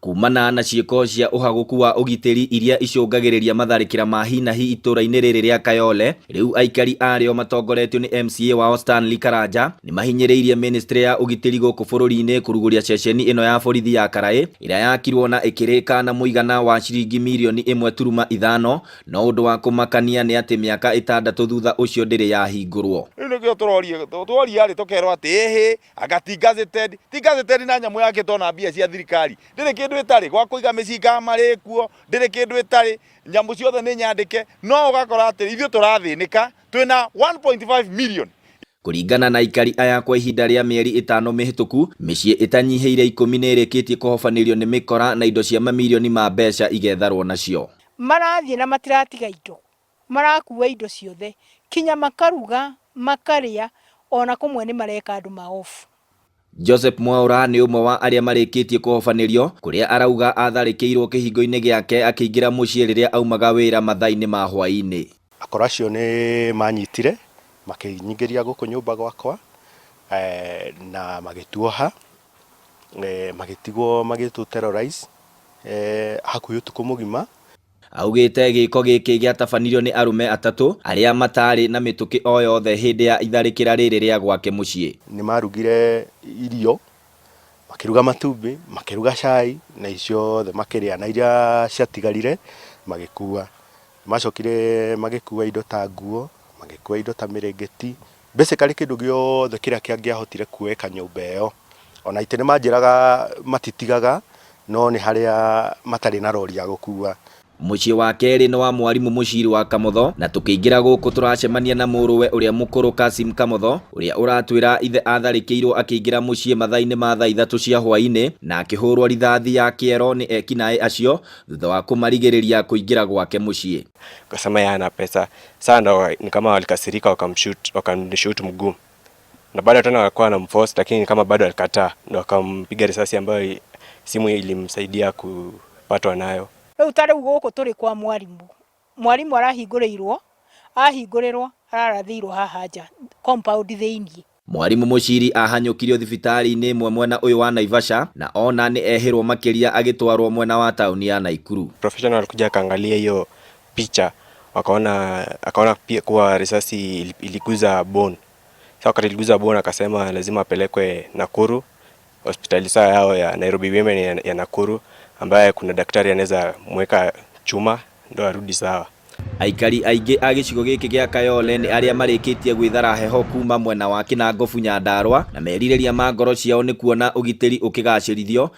Kumana na ciĩko cia ũhagũku wa ũgitĩri iria icũngagĩrĩria matharĩkĩra ma hinahi itũra-inĩ rĩrĩ rĩa Kayole, rĩu aikari arĩo matongoretio nĩ MCA wao Stanley Karanja nĩmahinyĩrĩirie ministry ya ũgitĩri gũkũ bũrũri-inĩ kũrugũria ceceni ĩno ya borithi ya Karaĩ ĩrĩa yakirwo na ĩkĩrĩka na mũigana wa ciringi mirioni 1.5, no ũndũ wa kũmakania nĩ atĩ mĩaka 6 thutha ũcio ndĩrĩ yahingũrwo. Rĩu nĩkĩo tũrorie tworia rĩ, tũkerwo atĩ ĩhĩ anga ti gazetted, ti gazetted, na nyamũ yakĩtwo na mbia cia thirikari ndĩrĩ kĩndũ ĩtarĩ gwa kũiga mĩcinga marĩ kuo, ndĩrĩ kĩndũ ĩtarĩ, nyamũ ciothe nĩ nyandĩke, no ũgakora atĩ ithuĩ tũrathĩnĩka twĩna 1.5 million. Kũringana na aikari aya, kwa ihinda rĩa mĩeri 5 mĩhĩtũku, mĩciĩ ĩtanyihĩire 10 nĩ ĩrĩkĩtie kũhobanĩrio nĩ mĩkora na indo cia mamirioni ma mbeca igetharwo nacio. Marathiĩ na matiratiga indo, marakua indo ciothe, kinya makaruga makarĩa, ona kũmwe nĩ mareka andũ ma off. Joseph Mwaura nĩ ũmwe wa arĩa marĩkĩtie kũhobanĩrio, kũrĩa arauga atharĩkĩirwo kĩhingo-inĩ gĩake akĩingĩra mũciĩ rĩrĩa aumaga wĩra mathaa-inĩ ma hwaĩ-inĩ. Akora acio nĩ manyitire makĩnyingĩria gũkũ nyũmba gwakwa na magĩtuoha, magĩtigwo magĩtũ terrorize hakuhĩ ũtukũ mũgima. Augĩte gĩko gĩkĩ gĩatabanirio nĩ arũme atatũ arĩa matarĩ na mĩtũkĩ o yothe hĩndĩ ya itharĩkĩra rĩrĩ rĩa gwake mũciĩ. Nĩ marugire irio, makĩruga matumbĩ, makĩruga cai na ciothe makĩrĩa, na iria ciatigarire magĩkua. Macokire magĩkua indo ta nguo, magĩkua indo ta mĩrĩngĩti, basically kĩndũ gĩothe kĩrĩa kĩangĩahotire kuoeka nyũmba ĩyo. Ona itĩ nĩ manjĩraga matitigaga, no nĩ harĩa matarĩ na rori ya gũkua. Mũciĩ wa kerĩ nĩ wa mwarimũ Mũciri wa Kamotho, na tũkĩingĩra gũkũ tũracemania na mũrũwe ũrĩa mũkũrũ Kasim Kamotho, ũrĩa ũratwĩra ithe atharĩkĩirwo akĩingĩra mũciĩ mathaa-inĩ ma thaa 3 cia hwaĩ-inĩ na akĩhũrwo rithathi ya kĩero nĩ ekinaĩ acio thutha wa kũmarigĩrĩria kũingĩra gwake mũciĩ. Akasema yeye ana pesa. Sasa ndo ni kama walikasirika, wakamshoot, wakamshoot mguu. Na bado tena walikuwa wanamforce, lakini kama bado alikataa, ndo akampiga risasi ambayo simu ilimsaidia kupatwa nayo. Rĩu ta rĩu gũkũ tũrĩ kwa mwarimũ, mwarimũ arahingũrĩirwo, ahingũrĩrwo ararathĩirwo haha nja compound thĩiniĩ. Mwarimũ Mũciri ahanyũkirio thibitarĩ-inĩ ĩmwe mwena ũyũ wa Naivasha na ona nĩ ehĩrwo makĩria agĩtwarwo mwena wa taũni ya Naikuru. Professional alikuja akaangalia hiyo picha, wakaona, akaona pia kuwa risasi iliguza bone. Sasa wakati iliguza bone, akasema lazima apelekwe Nakuru, hospitali saa yao ya Nairobi Women ya Nakuru, ambaye kuna daktari anaweza mweka chuma ndo arudi sawa. Aikari aingĩ a gĩcigo gĩkĩ gĩa Kayole nĩ arĩa marĩkĩtie gwĩthara heho kuma mwena wa Kinangofu, Nyandarua, na merirĩria ma ngoro ciao nĩ kuona ũgitĩri ũkĩgacĩrithio.